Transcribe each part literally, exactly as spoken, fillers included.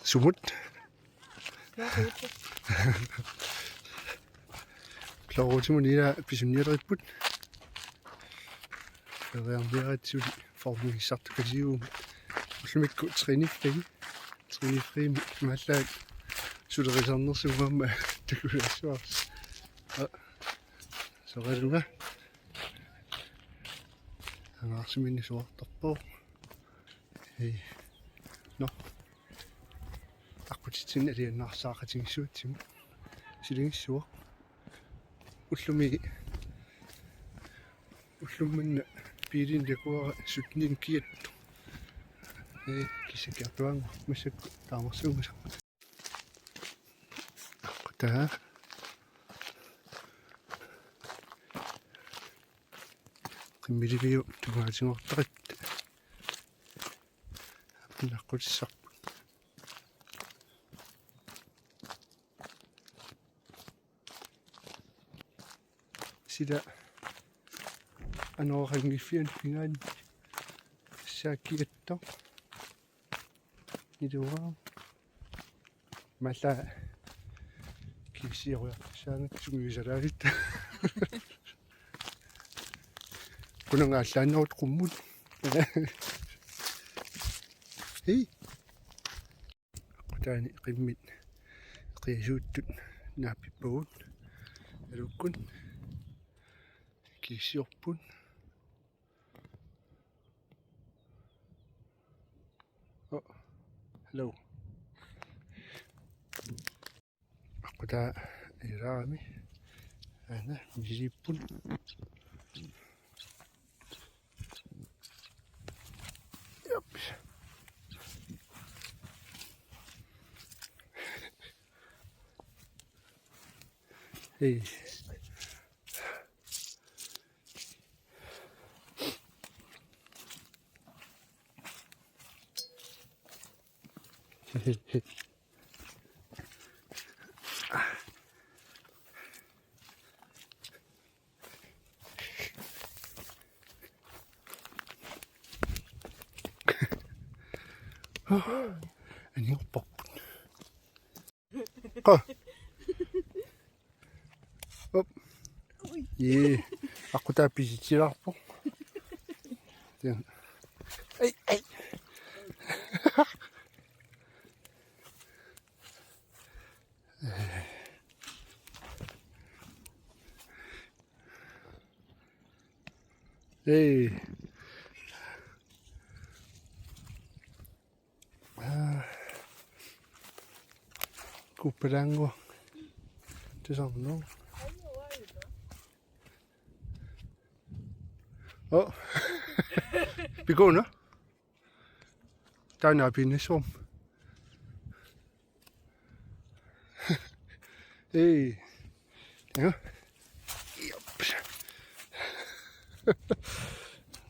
Sumut? Kloruutimut ila pisunnialeripput. Feriarniaratsigu formiissartukasiugut. Ullumikkut træningsfri. Træningsfriimi imaallaat sulerisarnersugut aamma takusassavara. Soqalunga. Angaarsiminni suartarpoq. Hej. Nå. Aqqutitsinni aliannaarsaaqatigiissutsigu. Siligissavara. Ullumi. Ullummanna biilinik takuara syttenimut kiattoq. Hej, kissakiartuaannguaq massakkut taamarsuummasa. Aqqutaa. Qimmiliviup tungaatigoortaratta. Aqqutissarput. Sila anoraqanngiffiani pingaani saakkiattoq. Iluaa. Malla kiissioriartussaagatta sungiusalaarutta. Kunanga allaannerut qummut. Hej. Aqqutaani qimmit eqiasuuttut naappippagut. Aluukkut. Kiissiorput. Oh, hello. Aqqutaa ilaarami. Aana misiliipput. Jep. Hej. Aniorpoq. Qaa. Op. Ii. Aqqutaa pisitsilaarpoq. Tian. Ai, ai. Ei. Ah. Kuppalaannguaq. Tusarnaaq. Oh. Pikuuna? Taanna pinnisum. Ei. Ja. Jop.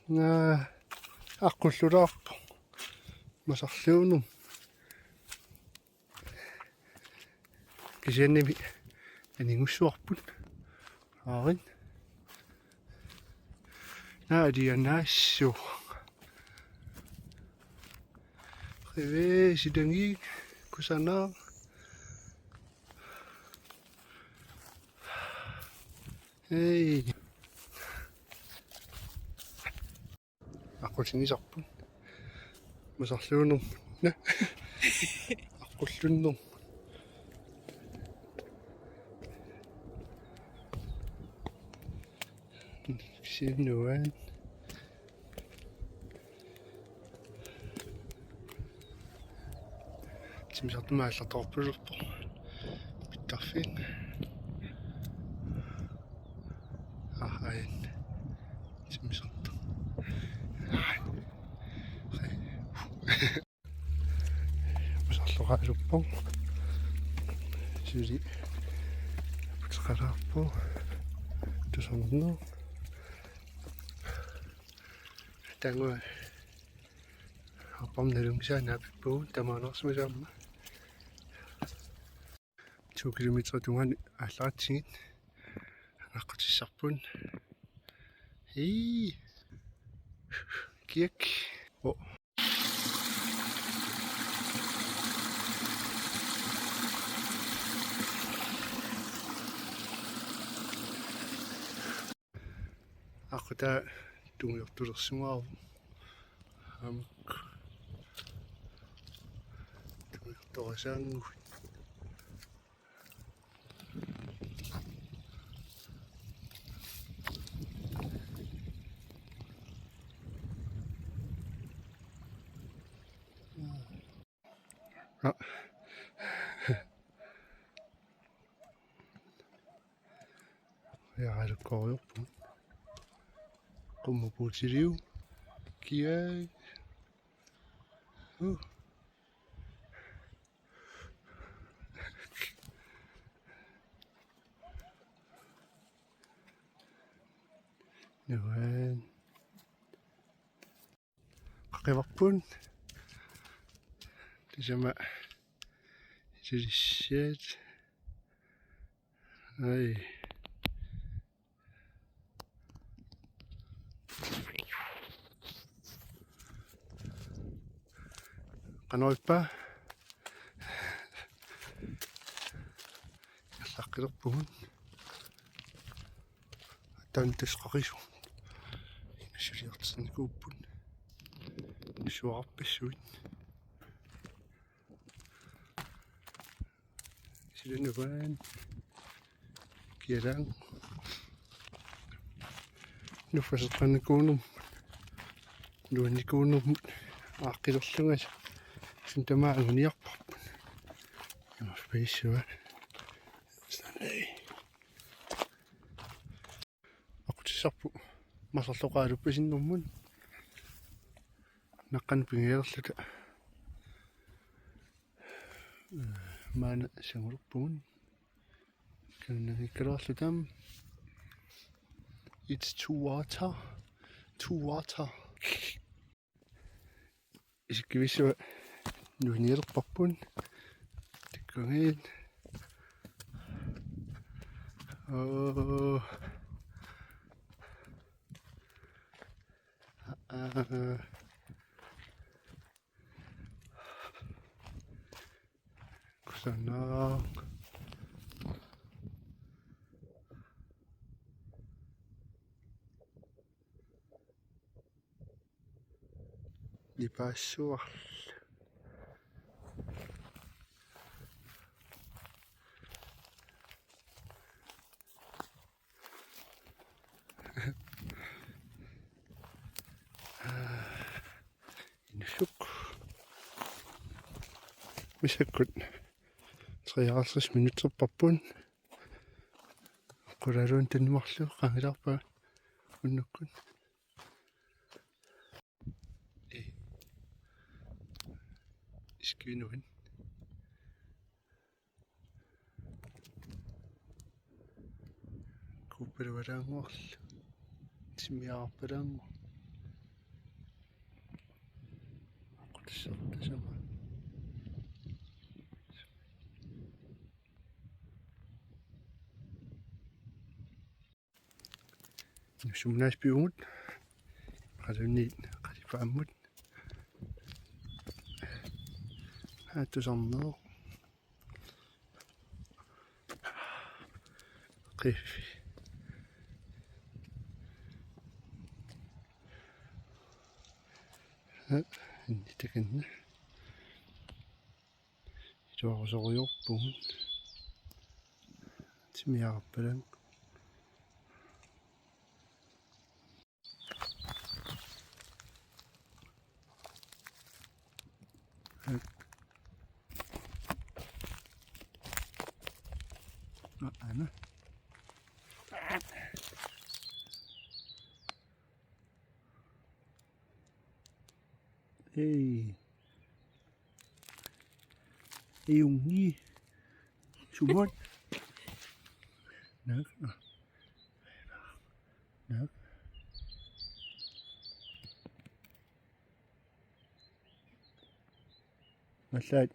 Naa, aqqullulaarpoq. Masarluunniit. Kisiannimi anigussuarput. Aarit. Naa alianaassuaq. Qiviarsitanngik kusanaq. Hej. Aqqutigisarput. Masarluunniit. Naa. Aqqulluunniit. Sinuan. Timmisartumik aallartorpasippoq. Pittarfiit. Ah, ain. Timmisartoq. Ai. Masarluarpoq. Suli. Puteqalaarpoq. Tusarnaaq. Taanna. Aappami nalunngisaa naapippugut tamaaniarsimasut aamma. To kilometer tungaanut aallaratsigit. Aqqutissarput. Hej. Kiak. Oh. Aqqutaa tungujortulersugaavoq. Aamma tungujortorasaannguit. Ah. Ujaralukkooriarpugut. Qummut puutiliu. Kiai. Uh. Nuan. Qaqivarput. Tassami ilissiat. Ai. Qanoq ippa? Allaqqilerpugut. Aatsaat tassa qaqisut. Suliartinnikuupput. Suarpassuit. Silanuan. Kialaannguaq. Nuffaseqqannikuunermut. Nuannikuunermut. Aaqqilerlunga. Suut tamaat anguniarparput. Imaappa issua. Sanai. Aqqutissarput maserloqaaluppasinnarmut. Naqqanut pingaarluta. Maanna sangulerpugut. Kanunnaanngikkaluarluta. It's too water. Too water. Isikkivissuaq nuannialerparput. Tikkuangaat. Oo. Aa. Kusanaq. Nipaassuarlu. Inussuk. Massakkut treoghalvtreds minutterparput. Qulaaluunniit tannimarlugu qaangilaarpara unnukkut. Ee. Isikkivinnguit. Kuuppalualaannguarlu. Timmiarpalaannguaq. Qutissartasama. Sumnaas piugut. Qalunniit qalipaammut. Haa tusarneq. Qiffi. Haa, inni takanna. Iluarusorujoorpugut. Timmiarpalaannguaq. Aa, aana. Hey. Iungi. Sumut. Naak. Naak. Allaat.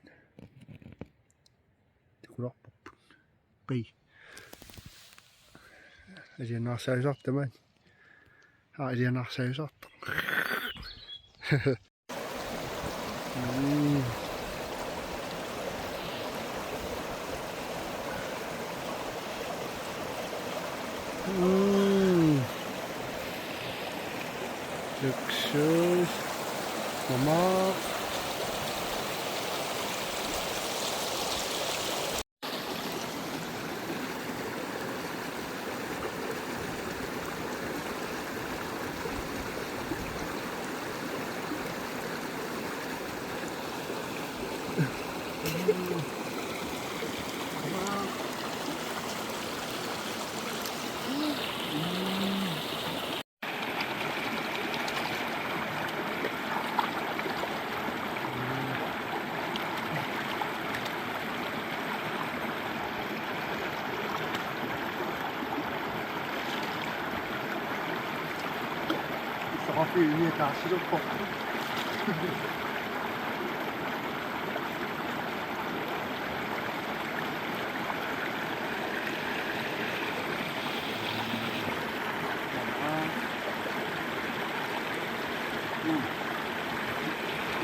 Tikularparput. Qi. Alianaarsaajusartamaat. Aa, alianaarsaajusartoq. Mm. Mm. Luksus. Mama.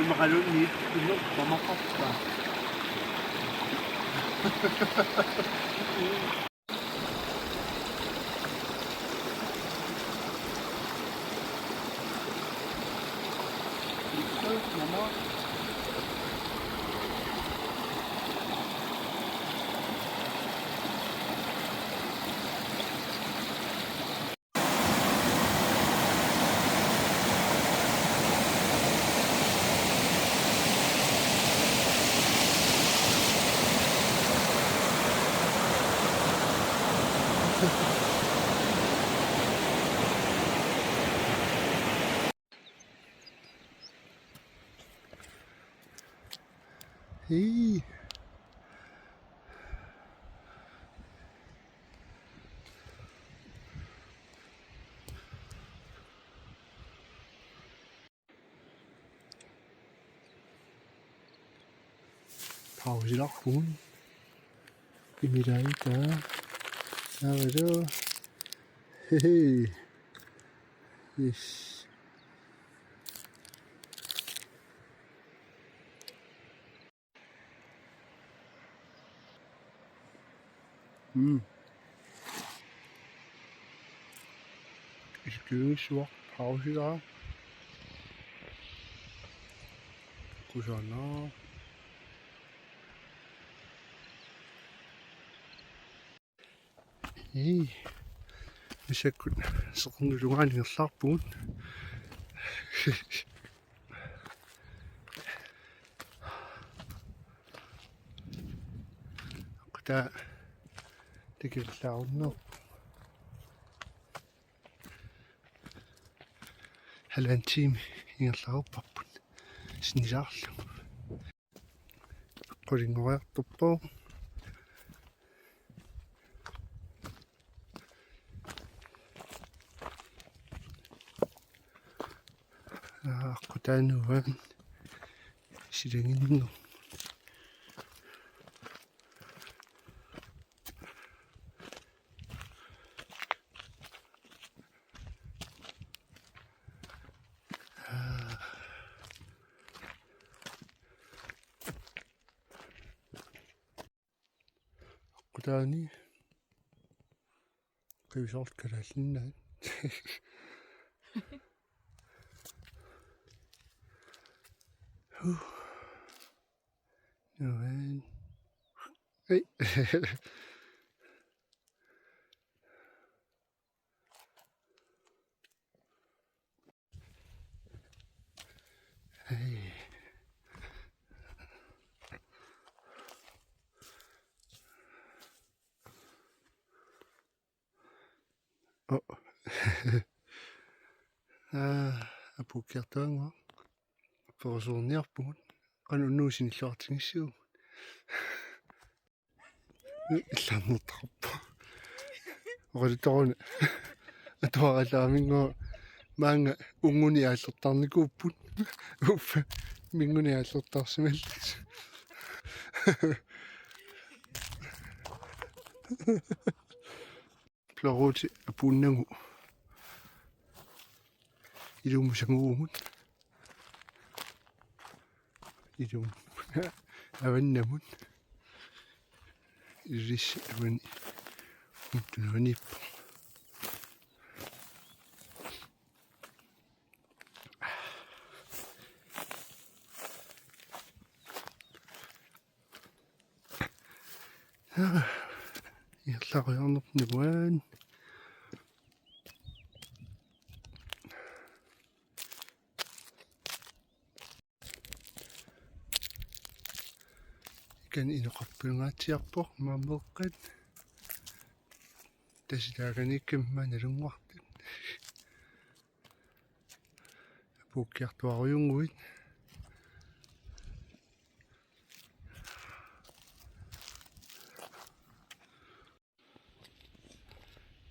Imaqaluunniit inuup tamaqartaa. Hej. Pausilarpugut. Imilaita. Aavalu. Hehe. Yes. Mm. Iskilluaq pausilara. Kusanaq. Ii. Massakkut seqernup tungaanut ingerlaarpugut. Qutaa tikilluarunneq. Halvanden time ingerlaarparput. Sinnilaarlugu. Qulinngoriartorpoq. Aa, aqqutaani uani silaginneq. Aqqutaani qivisoorluta kalaallinnaat. Huh. Nuan. Hej. Hej. Oh. Aa, apuukkiartuaannguaq. Perusuunniarpugut. Qanoq unnugu sinilluartigissiuk. Illarnertarpa. Oqaluttoruna. Atuaralaaminnguaq maanga unguni aallertarnikuupput. Uffa. Minguni aallertarsimallusi. Pløruuti apuunnagu. Ilummut sanguvugut. Ilumut. Avannamut. Ilissi avani. Muttunuaniippoq. Ingerlarujoornerput nuan. Ikani inoqarpalungaatsiarpoq maani meeqqat. Tassa taakaniikkamik nalunguartut. Puukkiartuarujunnguit.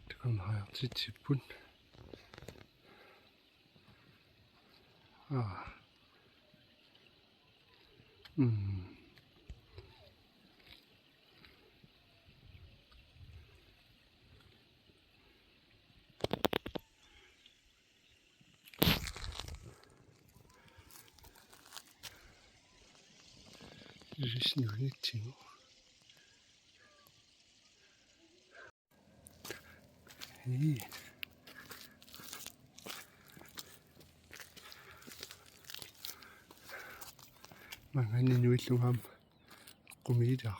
Takanna hajartitsipput. Aa. Mm. Ilisinnguanitsigu. Ii. Maanngaanniit nuillugu aamma qumiilaaq.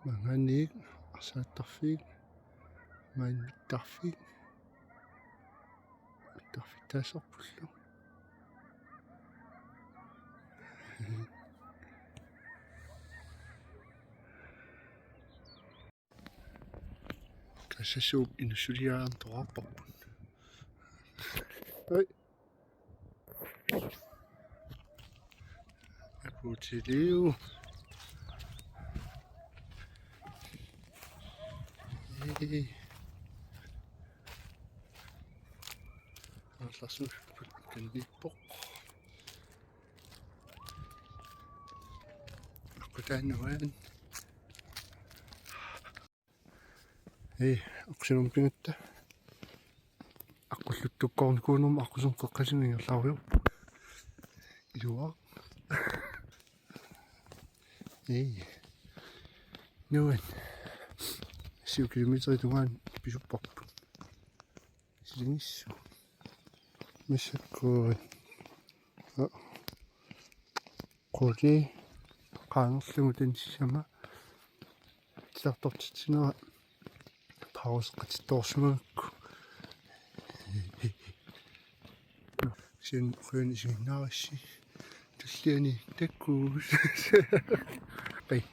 Maanngaanniit arsaattarfik, maani mittarfik, mittarfittaasarpullu. Kassasuup inussuliaantoraarparput. Oi. Apuutiliu. Ii. Aarlarsuupput kanniippoq. Aqqutaannuan. Ii, oqsinermi pingatta. Aqqulluttukkoornikuunermi aqqusermut qeqqanilu ingerlarujoorpoq. Iluaq. Ii. Nuan. Syv kilometer tungaanut pisupparput. Silingissu. Massakkut. Aa. Quli qaangerlugu taanna sisamat titartortitsinera pauseqatittoorsimagakku. Kisianni qujan isiginnaarassi. Tulliani takkuuk. Bye.